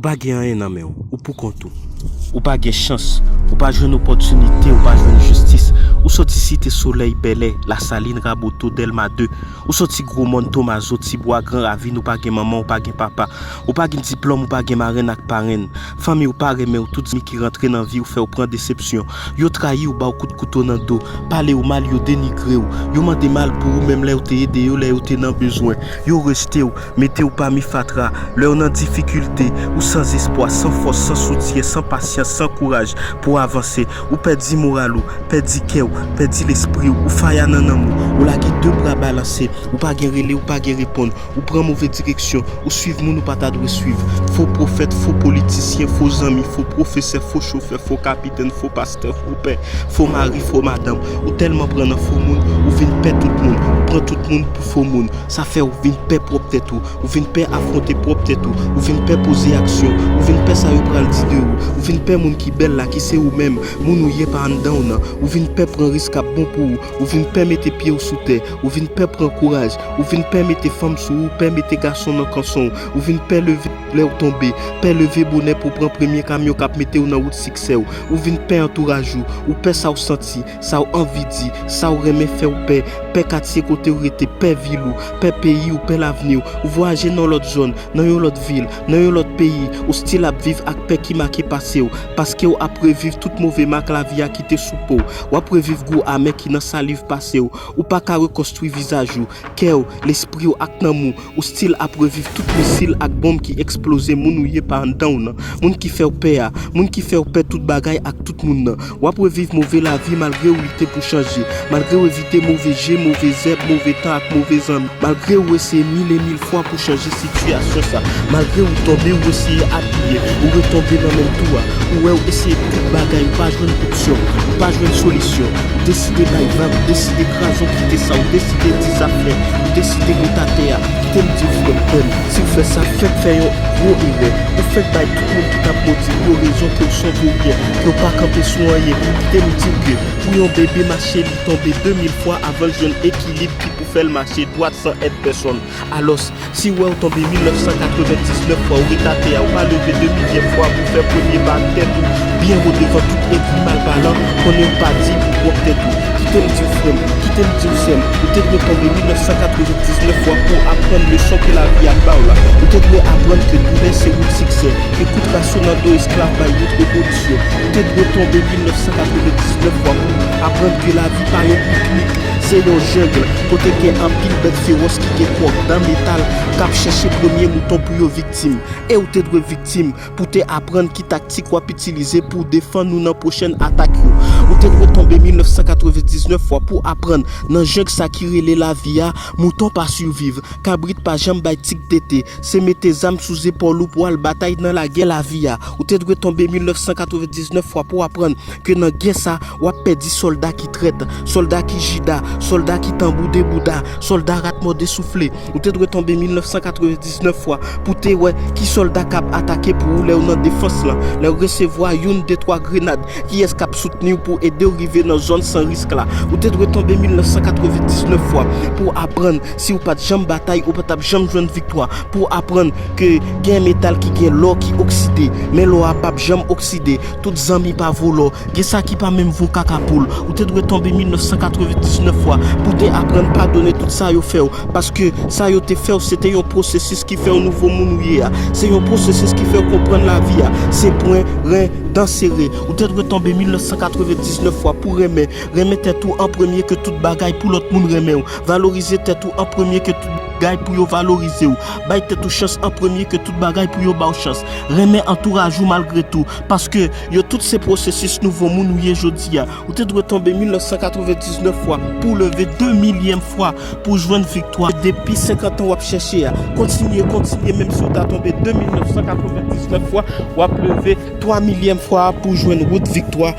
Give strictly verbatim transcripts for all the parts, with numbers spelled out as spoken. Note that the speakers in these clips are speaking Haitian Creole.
Ou pa gen anyen nan men w, ou pou kont ou. Ou pa gen chans, ou pa jwenn opòtinite, ou pa jwenn jistis. Ou soti Site Solèy, Bèlè, Lasalin, Raboto, Dèlma de. Ou soti Gwo Mòn, Tomazo, Tibwa, Gran Ravin, ou pa gen manman, ou pa gen papa. Ou pa gen diplòm, ou pa gen marenn ak parenn. Fanmi w pa renmen w, tout zanmi ki rantre nan vi w fè w pran desepsyon. Yo trayi w, ba w kout kouto nan do, pale w mal, yo denigre w. Yo mande mal pou ou menm lè yo te ede yo, lè yo te nan bezwen. Yo rejte w, mete w pami fatra. Lè w nan difikilte, ou san espwa, san fòs, san soutyen, san pasyans, san kouraj pou w avanse. Ou pèdi moral ou, pèdi kè w, pèdi lespri w, ou faya nan nanm ou, ou lage de bra balanse, ou pa gen rele, ou pa gen reponn, ou pran move direksyon, ou swiv moun ou pa ta dwe swiv. Fo pwofèt, fo politisyen, fo zanmi, fo pwofesè, fo chofè, fo kapitèn, fo pastè, fo pè, fo mari, fo madanm. Ou tèlman pran nan fo moun, ou vin pè tout moun, ou pran tout moun pou fo moun. Sa fè ou vin pè pwòp tèt ou, ou vin pè afwonte pwòp tèt ou, ou vin pè poze aksyon, ou vin pè sa yo pral di de ou, ou vin pè moun ki bèl la, ki se ou menm, moun ou ye pa anndan w nan, ou vin pè pran risk k ap bon pou ou, ou vin pè mete pye w sou tè, ou vin pè pran kouraj, ou vin pè mete fanm sou ou, pè mete gason nan kanson w, ou vin pè leve lè w tonbe, pè leve bonè pou w pran premye kamyon k ap mete w nan wout siksè w, ou vin pè antouraj ou, ou pè sa w santi, sa w anvi di, sa w renmen fè w pè, pè katye kote w rete, pè vil ou, pè peyi w, pè lavni w, ou vwayaje nan lòt zòn, nan yon lòt vil, nan yon lòt peyi, ou still ap viv ak pè ki make pase w, paske w ap reviv tout move mak lavi a kite sou po w, w ap reviv gou amè ki nan saliv pase w, ou pa ka rekonstwi vizaj ou, kè w, lespri w ak nanm ou, ou still ap reviv tout misil ak bonm ki eksploze moun ou ye pa anndan w nan, moun ki fè w pè a, moun ki fè w pè tout bagay ak tout moun nan. W ap reviv move lavi malgre w lite pou chanje, malgre w evite move je, move zèb, move tan ak move zanmi, malgre w eseye mil e mil fwa pou chanje sitiyasyon sa, malgre w tonbe, w eseye apiye, ou retonbe nan menm twou a, ou wè w eseye tout bagay, ou pa jwenn opsyon, ou pa jwenn solisyon, ou deside bay vag, ou deside kraze, w kite sa, ou deside di zafè, ou deside ret atè a. Kite m di w, frè m, frè m, si w fè sa, fèk fè yon gwo erè. Ou fèk bay tout moun ki t ap modi w yo rezon ke w se yon voryen, ke w pa kanpe sou anyen. Kite m di w ke pou yon bebe mache, li tonbe de mil fwa avan l jwenn ekilib ki pou fè l mache dwat san èd pèsonn. Alòs, si w wè w tonbe mil nèf san katrevendiznèf fwa, ou ret atè a, ou pa leve de milyèm fwa pou fè premye pa ak tèt ou byen wo devan tout egri malpalan, konnen ou pa diy pou pwòp tèt ou. Kite m di w, frè m, kite m di w, sè m, ou te dwe tonbe mil nèf san katrevendiznèf fwa pou w aprann leson ke lavi a ba w la. Ou te dwe aprann ke doulè se wout siksè, ke kout raso nan do esklav bay wout revolisyon. Ou te dwe tonbe mil nèf san katrevendiznèf fwa pou w aprann ke lavi pa yon piknik, se yon jeng kote gen anpil bèt fewòs ki gen kòk dan metal k ap chèche premye mouton pou yo viktim. E ou te dwe viktim pou w te aprann ki taktik w ap itilize pou w defann ou nan pwochèn atak yo. Ou te dwe tonbe mil nèf san katrevendiznèf fwa pou w aprann nan jeng sa ki rele lavi a, mouton pa siviv, kabrit pa janm bay tig tete, se mete zam sou zepòl ou pou w al batay nan lagè lavi a. Ou te dwe tonbe mil nèf san katrevendiznèf fwa pou w aprann ke nan gè sa, w ap pèdi sòlda ki trèt, sòlda ki jida, sòlda ki tanbou debouda, sòlda rat mòde soufle. Ou te dwe tonbe mil nèf san katrevendiznèf fwa pou w te wè ki sòlda k ap atake pou ou lè w nan defans lan, lè w resevwa youn, de, twa grenad, kiyès k ap soutni w pou ede w rive nan zòn san risk la. Ou te dwe tonbe mil nèf san katrevendiznèf fwa pou w aprann, si w pa t janm batay, ou pa t ap janm jwenn viktwa, pou w aprann ke gen metal ki gen lò ki okside, men lò a p ap janm okside. Tout zanmi pa vo lò. Gen sa ki pa menm vo kaka poul. Ou te dwe tonbe mil nèf san katrevendiznèf fwa pou w te aprann padone tout sa yo fè w. Paske sa yo te fè w, se te yon pwosesis ki fè w nouvo moun ou ye a. Se yon pwosesis ki fè w konprann lavi a. Se pwen, ren, dan sere. Ou te dwe tonbe mil nèf san katrevendiznèf fwa pou w renmen. Renmen tèt ou an premye ke tout bagay pou lòt moun renmen w. Valorize tèt ou an premye ke tout bagay pou yo valorize w. Bay tèt ou chans an premye ke tout bagay pou yo ba w chans. Renmen antouraj ou malgre tou. Paske yo tout se pwosesis nouvo moun ou ye jodi a. Ou te dwe tonbe mil nèf san katrevendiznèf fwa pou w leve de milyèm fwa pou w jwenn viktwa. Depi senkant an w ap chèche a. Kontinye, kontinye, menm si w ta tonbe de mil nèf san katrevendiznèf fwa, w ap leve twa milyèm fwa pou w jwenn wout viktwa,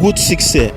wout siksè.